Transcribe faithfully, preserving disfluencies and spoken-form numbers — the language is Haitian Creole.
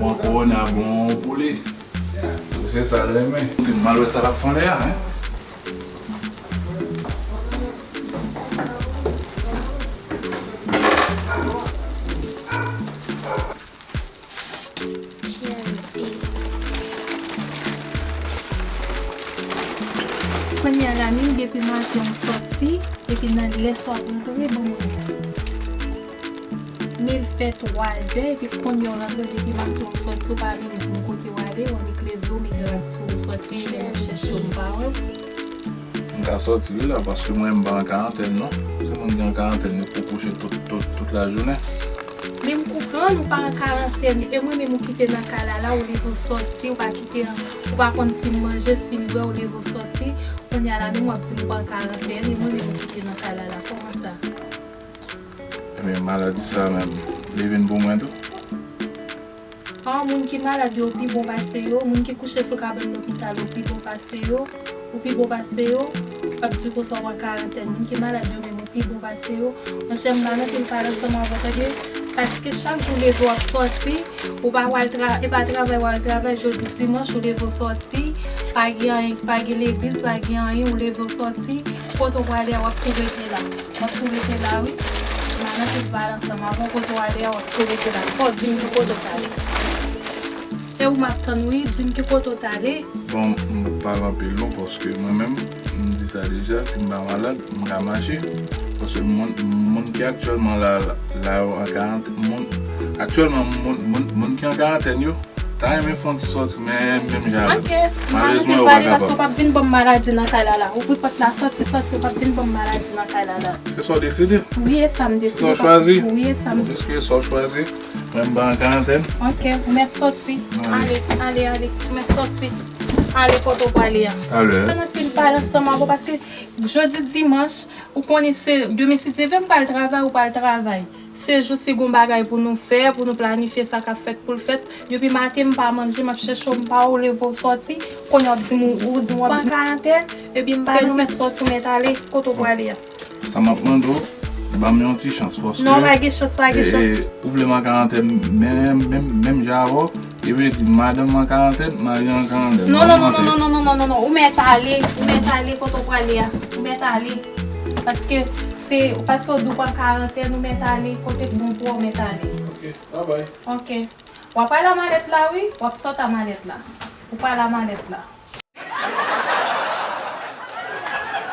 Bon, kowona bon pou li. Se sa l renmen. M al wè sa l ap fè anlè a, en. Kounye a la, menm depi maten w sòti, epi nan lè sa w ap rantre, bon mwen. Men l fè twazè, epi kounye a w rantre, depi maten w sòti, w pa menm konn kote w ale, w annik leve w, met rad sou w, sòti, men w ap chèche w, m pa wè w. M ka sòti wi la, paske mwen m pa an karantèn non. Se moun ki an karantèn, yo pou kouche tout, tout, tout lajounen. Men m konprann ou pa an karantèn, e mwen menm ou kite nan kay la la, ou leve w sòti, ou pa kite, ou pa konn si m manje, si m bwè, ou leve w sòti. Kounye a la menm w ap di m ou pa an karantèn, e mwen menm ou kite nan kay la la. Kòman sa? Ebyen, maladi sa menm, li vin pou mwen tou. An, moun ki malad yo pi bon pase yo, moun ki kouche sou kabann lopital yo pi bon pase yo, ou pi bon pase yo, w ap di konsa w an karantèn. Moun ki malad yo menm, ou pi bon pase yo. Monchè, m pa nan fil pale ansanm avè w, tande? Paske chak jou w leve w ap sòti, ou pa w al tra-, e pa travay w al travay, jodi dimanch, ou leve w sòti, pa gen anyen, pa gen legliz, pa gen anyen, ou leve w sòti, kote w prale a, w ap tou rete la. W ap tou rete la, wi. M a nan fil pale ansanm avè w, kote w ale a, w ap tou rete la. Fò w di m ki kote w t ale. E ou m ap tann, wi, di m ki kote w t ale. Bon, m p ap pale anpil non, paske mwen menm, m di sa deja, si m pa malad, m ka mache. Paske moun, moun ki aktyèlman la, la yo an karantèn, moun, aktyèlman, moun, moun, moun ki an karantèn yo, ta renmen fè yon ti sòti, men menm jan avè m. Ok, m pa nan fil pale paske w p ap vin ban m maladi nan kay la la. Ouvri pòt la, sòti, sòti, w p ap vin ban m maladi nan kay la la. Se sa w deside? Wi, e sa m deside. Se sa w chwazi? Wi, e sa m. Bon, piske se sa w chwazi, mwen m pa an karantèn. Ok, ou mèt sòti. Ale, ale, ale, ou mèt sòti. Ale kote w prale a. Talè. Pa nan fil pale ansanm avè w paske jodi dimanch, ou konnen se demen si Dye vle m pral travay, ou pral travay. Se jou si gon bagay pou nou fè, pou nou planifye sa k ap fèt pou l fèt. Depi maten m pa manje, m ap chèche w, m pa wè w, leve w sòti. Kounye a w ap di m ou, ou di m w ap di m karantèn, epi m pa nan fil. Ou mèt sòti, ou mèt ale, kote w prale a. Sa m ap mande w, ban m yon ti chans, paske... Non, pa gen chans, pa gen chans. Ou vle m an karantèn menm, menm, menm jan avè w, e vle di madanm an karantèn, mari an karantèn. Non, non, non, non, non, ou mèt ale, ou mèt ale kote w prale a, ou mèt ale. Paske se, paske w di w pran karantèn, ou mèt ale, kote k bon pou ou, ou mèt ale. Ok, bye bye. Ok. W ap pral a malèt la, wi, w ap sot a malèt la. Ou pral a malèt la.